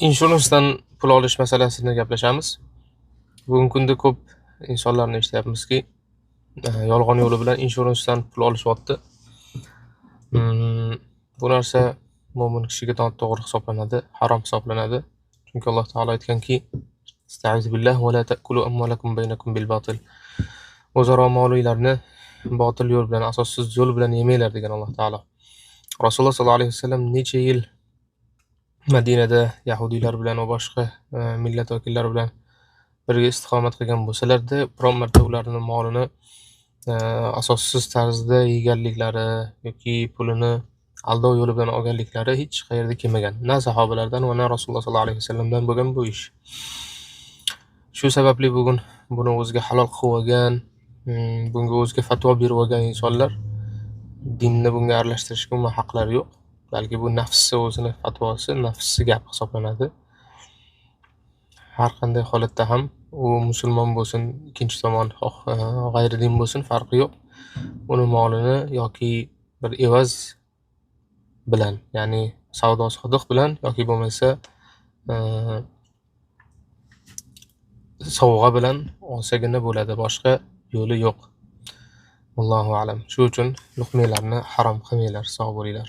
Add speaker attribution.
Speaker 1: Inshurancedan pul olish masalasini gaplashamiz. Bugungi kunda ko'p insonlarni eshityapmizki, yolg'on yo'li bilan inshurancedan pul olishyapti. Bu narsa mo'min kishiga noto'g'ri hisoblanadi, harom hisoblanadi. Chunki Alloh taolo aytganki: "Astaizu billah va la ta'kulu amwalakum baynakum bil batil." O'zaro molinglarni botil yo'l bilan, asossiz yo'l bilan yemanglar degan Alloh taolo. Rasululloh sollallohu alayhi vasallam necha yil Madinada yahudiylar bilan va boshqa millat vakillari bilan birga istiqomat qilgan bo'lsalar-da, biron marta ularning molini asossiz tarzda yeganliklari yoki pulini aldov yo'li bilan olganliklari hech qayerda kelmagan. Na sahobalardan va na Rasululloh sollallohu alayhi vasallamdan bo'lgan bu ish. Shu sababli bugun buni o'ziga halol qilib olgan, bunga o'ziga fatvo berib olgan insonlar dinni bunga aralashtirishga umuman haqlari yo'q. Balki bu nafsi o'zini fatvosi, nafsi gap hisoblanadi. Har qanday holatda ham u musulmon bo'lsin, ikkinchi tomon xoh g'ayridin bo'lsin, farqi yo'q. Uni molini yoki bir evaz bilan, ya'ni savdo sotiq bilan yoki bo'lmasa sovg'a bilan olsagina bo'ladi, boshqa yo'li yo'q. Allohu a'lam. Shu uchun luqmalarni harom qilmanglar, sog' bo'linglar.